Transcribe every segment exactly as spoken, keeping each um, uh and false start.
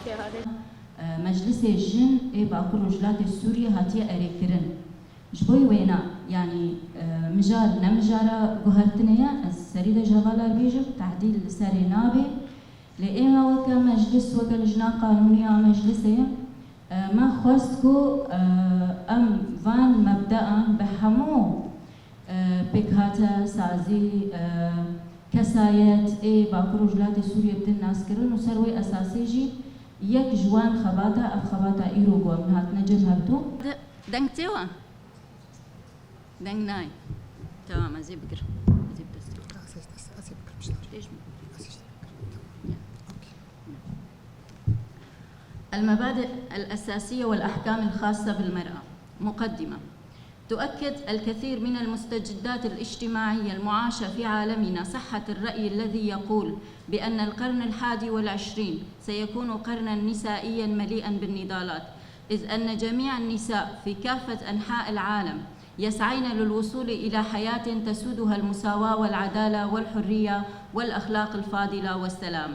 E, Meclisê Jin ê Bakur Rojhilatê Sûriyê hatiye erêkirin. Ji bo wêna, yanî, e, mijar ne mijara guhertinê ye, ez serî de ji hevalar bêjim, tehdîl li serê nabê. Lê ême weke meclis, weke lijna qanûnî ya meclisê, e, me xwest ku, e, em van mebdean bi hemû, e, pêkhate, sazî, e, kesayet ê Bakur Rojhilatê Sûriyê bidin naskirin û ser wê esasê jî yek ji wan xebata, ev xebata îro ku em hatine cem hevdû. Deng tê we? Deng nayê. Tamam, ez ê bigirim. Ez ê bi dest bigirim. Ez ê, ez ê, ez ê bigirim, işte. Têj mi? Ez ê, işte, bigirim. Tamam. Ya. Okey. المبادئ الأساسية والأحكام الخاصة بالمرأة. مقدمة. تؤكد الكثير من المستجدات الاجتماعية المعاشة في عالمنا صحة الرأي الذي يقول بأن القرن الحادي والعشرين سيكون قرنا نسائيا مليئا بالنضالات، إذ أن جميع النساء في كافة أنحاء العالم يسعين للوصول إلى حياة تسودها المساواة والعدالة والحرية والأخلاق الفاضلة والسلام.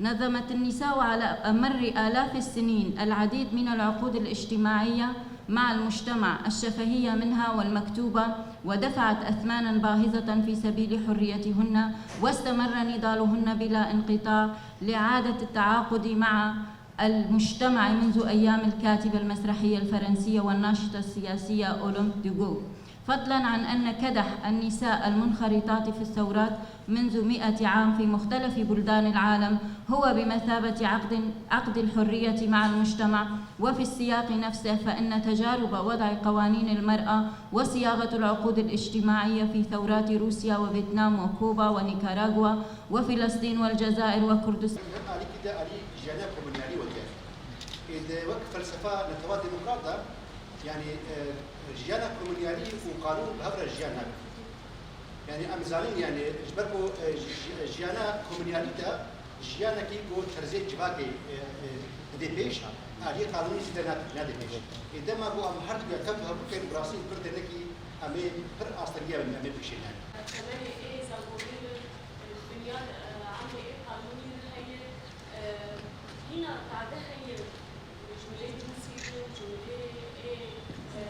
نظمت النساء على مر آلاف السنين العديد من العقود الاجتماعية مع المجتمع الشفهية منها والمكتوبة، ودفعت أثمانا باهظة في سبيل حريتهن، واستمر نضالهن بلا انقطاع لإعادة التعاقد مع المجتمع منذ أيام الكاتبة المسرحية الفرنسية والناشطة السياسية أولمب دوغو. فضلا عن أن كدح النساء المنخرطات في الثورات منذ مئة عام في مختلف بلدان العالم هو بمثابة عقد، عقد الحرية مع المجتمع. وفي السياق نفسه فإن تجارب وضع قوانين المرأة وصياغة العقود الاجتماعية في ثورات روسيا وفيتنام وكوبا ونيكاراغوا وفلسطين والجزائر وكردستان. Alî kî de alî jiyana komunyalî weke. Ê de wek felsefa netewa demokrat de, yanî, e, jiyana komunyalî û qanûn bi hev re jiyan nakin. Yanî em zanin, yanî ji ber ku, e, ji-, jiyana komunyalî de jiyanekî ku terzê civakê, e, e, didê pêş, aliyê qanûnî zî de nat-, nade pêş. Ê dema ku em her du ya tev hev bikin, bi rastî pir tenekî em ê pir astengî em ê pêşê nerin. Temelê ê zangonî li, e, dinya, e, emrê ê qanûnî li heye, e, hîna tade heye, cumleyê Rûsî de, cumleyê ê, e,